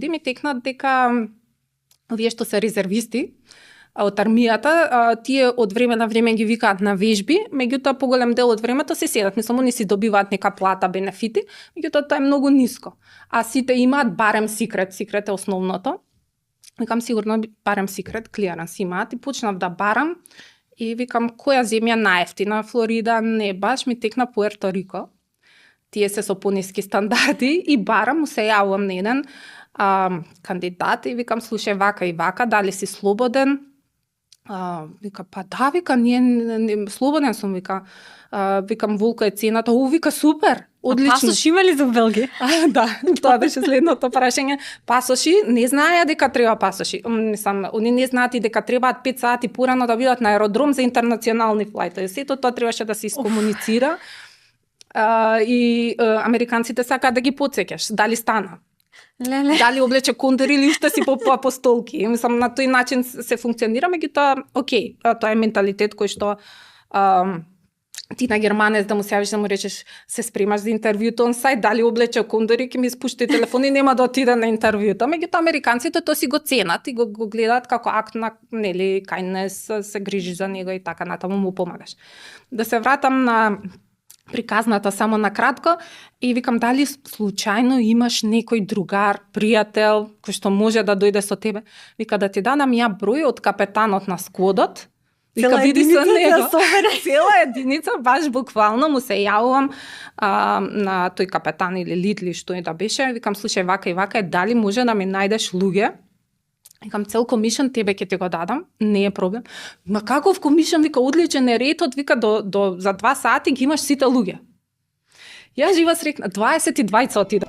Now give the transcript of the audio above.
ми текна дека овие што се резервисти од армијата, тие од време на време ги викаат на вежби, меѓутоа поголем дел од времето се седат, мислам, они си добиваат нека плата, бенефити, меѓутоа тоа е многу ниско. А сите имаат барем секрет е основното. Викам сигурно барем секрет, клиранс имаат и почнав да барам и викам која земја најефтина, Флорида, не баш, ми текна Пуерто Рико. Тие се со пониски стандарди и барам, се јавувам на еден кандидат и викам слушај вака и вака, дали си слободен? Вика, па да, вика, не слободен сум, вика. Викам, волка е цената, вика, супер, одлично. А пасош има ли за Белгија? Да, тоа беше следното прашање. Пасоши, не знаеа дека треба пасоши. Они не знаат и дека требаат 5 сати порано да бидат на аеродром за интернационални флајтови. Сето тоа требаше да се искомуницира. И американците сакаат да ги потсеќаш, дали стана. Леле. Дали облече кондори или уште си по столки. Мислам, на тој начин се функционира, меѓутоа, окей, тоа е менталитет кој што ти на германец да му се јавиш да му речеш се спремаш за интервјуто он сајд, дали облече кондори, ќе ми спушти телефон и нема да отиде на интервјуто. Меѓутоа американците тоа си го ценат и го гледаат како акт на, нели, kindness, се грижиш за него и така натаму му помагаш. Да се вратам на приказната само на кратко и викам дали случајно имаш некој другар, пријател кој што може да дојде со тебе. Вика да ти дадам ја број од капетанот на скводот. Вика види со него. Цела единица, баш буквално му се јавувам на тој капетан или лидли што и да беше. Викам слушај вака и вака, дали може да ми најдеш луѓе? Викам цел комишен тебе ќе ти го дадам, не е проблем. Ма каков комишен, вика одличен е ретот, вика за 2 сати ги имаш сите луѓе. Јас жива срекна, 22 отида.